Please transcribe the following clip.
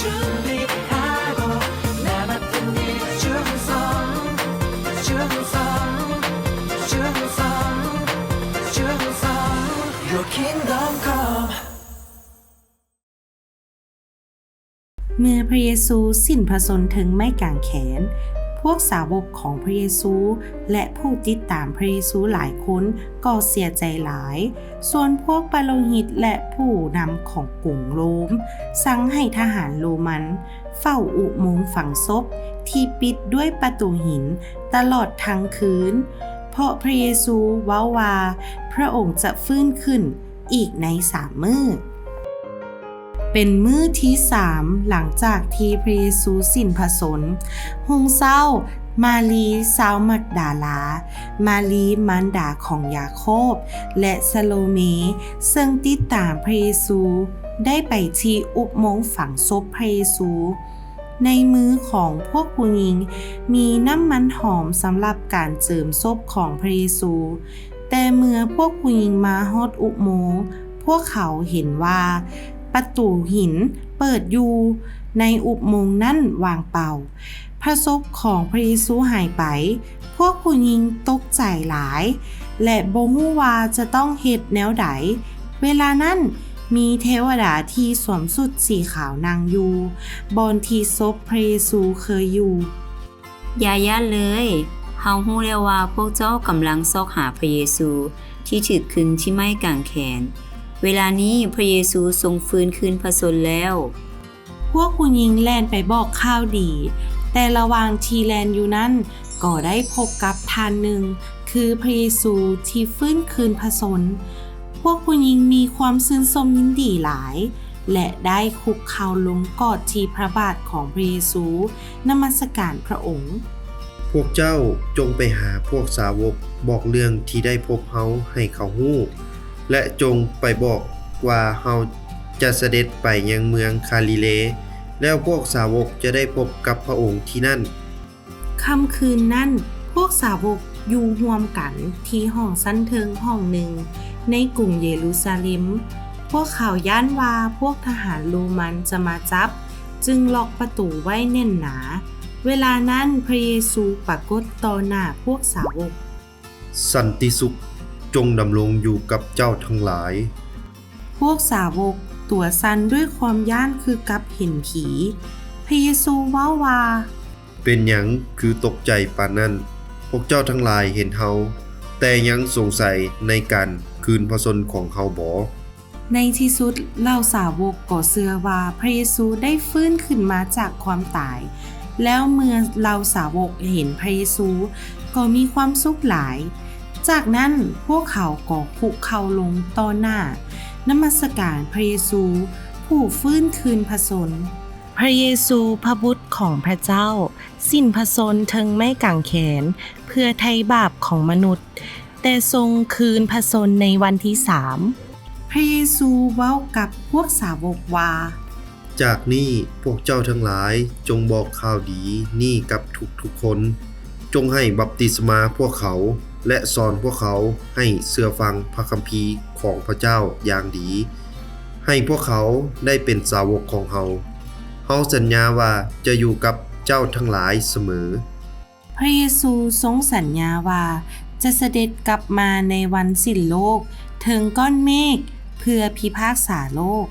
Your kingdom come. ເມື່ອພຣະເຢຊູສິ້ນພຣະຊົນເທິງໄມ້ກາງແຂນ, ພວກສາວົກຂອງພຣະເຢຊູ ແລະ ຜູ້ຕິດຕາມພຣະເຢຊູຫຼາຍຄົນກໍເສຍໃຈຫຼາຍ. ສ່ວນພວກປະໂລຫິດ ແລະ ຜູ້ນຳຂອງກຸງໂລມ ສັ່ງໃຫ້ທະຫານໂລມັນເຝົ້າອຸໂມງຝັງສົບທີ່ປິດດ້ວຍປະຕູຫີນຕະຫຼອດທັງຄືນ, ເພາະພຣະເຢຊູເວົ້າວ່າພຣະອົງຈະຟື້ນຂຶ້ນອີກໃນສາມມື້. ເປັນມື້ທີສາມຫຼັງຈາກທີ່ພຣະເຢຊູສິ້ນພຣະຊົນ. ຮຸ່ງເຊົ້າ, ມາຣີຊາວມັກດາລາ, ມາຣີມານດາຂອງຢາໂຄບ ແລະ ຊາໂລເມ ເຊິ່ງຕິດຕາມພຣະເຢຊູ ໄດ້ໄປທີ່ອຸບໂມງຝັງສົບພຣະເຢຊູ. ໃນມືຂອງພວກຜູ້ຍິງມີນ້ຳມັນຫອມສຳລັບການເຈີມສົບຂອງພຣະເຢຊູ. ແຕ່ເມື່ອພວກຜູ້ຍິງມາຮອດອຸບໂມງ, ພວກເຂົາເຫັນວ່າປະຕູຫີນເປີດຢູ່, ໃນອຸບໂມງນັ້ນວ່າງເປົ່າ. ພຣະສົບຂອງພຣະເຢຊູຫາຍໄປ. ພວກຜູ້ຍິງຕົກໃຈຫຼາຍ ແລະ ບໍ່ຮູ້ວ່າຈະຕ້ອງເຮັດແນວໃດ. ເວລານັ້ນມີເທວະດາທີ່ສວມຊຸດສີຂາວນັ່ງຢູ່ບ່ອນທີ່ສົບພຣະເຢຊູເຄີຍຢູ່. ຢ່າຢ້ານເລີຍ. ເຮົາຮູ້ແລ້ວວ່າພວກເຈົ້າກຳລັງຊອກຫາພຣະເຢຊູທີ່ຖືກຄຶງທີ່ໄມ້ກາງແຂນ. ເວລານີ້ພຣະເຢຊູຊົງຟື້ນຄືນພຣະຊົນແລ້ວ. ພວກຜູ້ຍິງແລ່ນໄປບອກຂ່າວດີ, ແຕ່ລະຫວ່າງທີ່ແລ່ນຢູ່ນັ້ນ ກໍໄດ້ພົບກັບທ່ານໜຶ່ງ, ຄືພຣະເຢຊູທີ່ຟື້ນຄືນພຣະຊົນ. ພວກຜູ້ຍິງມີຄວາມຊື່ນຊົມຍິນດີຫຼາຍ ແລະ ໄດ້ຄຸກເຂົ່າລົງກອດທີ່ພຣະບາດຂອງພຣະເຢຊູ, ນະມັດສະການພຣະອົງ. ພວກເຈົ້າຈົ່ງໄປຫາພວກສາວົກ, ບອກເລື່ອງທີ່ໄດ້ພົບເຮົາໃຫ້ເຂົາຮູ້ ແລະ ຈົ່ງໄປບອກວ່າເຮົາຈະສະເດັດໄປຍັງເມືອງຄາລີເລ, ແລ້ວພວກສາວົກຈະໄດ້ພົບກັບພຣະອົງທີ່ນັ້ນ. ຄ່ຳຄືນນັ້ນ, ພວກສາວົກຢູ່ຮ່ວມກັນທີ່ຫ້ອງຊັ້ນເທິງຫ້ອງໜຶ່ງໃນກຸງເຢຣູຊາເລັມ. ພວກເຂົາຢ້ານວ່າພວກທະຫານໂລມັນຈະມາຈັບ, ຈຶ່ງລັອກປະຕູໄວ້ແໜ້ນໜາ. ເວລານັ້ນພຣະເຢຊູປາກົດຕໍ່ໜ້າພວກສາວົກ. ສັນຕິສຸກຈົ່ງດຳລົງຢູ່ກັບເຈົ້າທັງຫຼາຍ. ພວກສາວົກຕົວສັ່ນດ້ວຍຄວາມຢ້ານຄືກັບເຫັນຜີ. ພຣະເຢຊູເວົ້າວ່າ, ເປັນຫຍັງຄືຕົກໃຈປານນັ້ນ? ພວກເຈົ້າທັງຫຼາຍເຫັນເຮົາ, ແຕ່ຍັງສົງໄສໃນການຄືນພຣະຊົນຂອງເຮົາບໍ? ໃນທີ່ສຸດ, ເຫຼົ່າສາວົກກໍເຊື່ອວ່າພຣະເຢຊູໄດ້ຟື້ນຂຶ້ນມາຈາກຄວາມຕາຍ. ແລ້ວເມື່ອເຫຼົ່າສາວົກເຫັນພຣະເຢຊູ, ກໍມີຄວາມສຸກຫຼາຍ. ຈາກນັ້ນ, ພວກເຂົາກໍຄຸກເຂົ່າລົງຕໍ່ໜ້າ, ນະມັດສະການພຣະເຢຊູ, ຜູ້ຟື້ນຄືນພຣະຊົນ. ພຣະເຢຊູ, ພຣະບຸດຂອງພຣະເຈົ້າ, ສິ້ນພຣະຊົນເທິງໄມ້ກາງແຂນ ເພື່ອໄຖ່ບາບຂອງມະນຸດ, ແຕ່ຊົງຄືນພຣະຊົນໃນວັນທີສາມ. ພຣະເຢຊູເວົ້າກັບພວກສາວົກວ່າ, ຈາກນີ້ ພວກເຈົ້າທັງຫຼາຍຈົ່ງບອກຂ່າວດີນີ້ກັບທຸກໆຄົນ. ຈົ່ງໃຫ້ບັບຕິສະມາພວກເຂົາ ແລະ ສອນພວກເຂົາໃຫ້ເຊື່ອຟັງພຣະຄຳພີຂອງພຣະເຈົ້າຢ່າງດີ, ໃຫ້ພວກເຂົາໄດ້ເປັນສາວົກຂອງເຮົາ. ເຮົາສັນຍາວ່າຈະຢູ່ກັບເຈົ້າທັງຫຼາຍສະເໝີ. ພຣະເຢຊູຊົງສັນຍາວ່າຈະສະເດັດກັບມາໃນວັນສິ້ນໂລກເທິງກ້ອນເມກ ເພື່ອພິພາກສາໂລກ.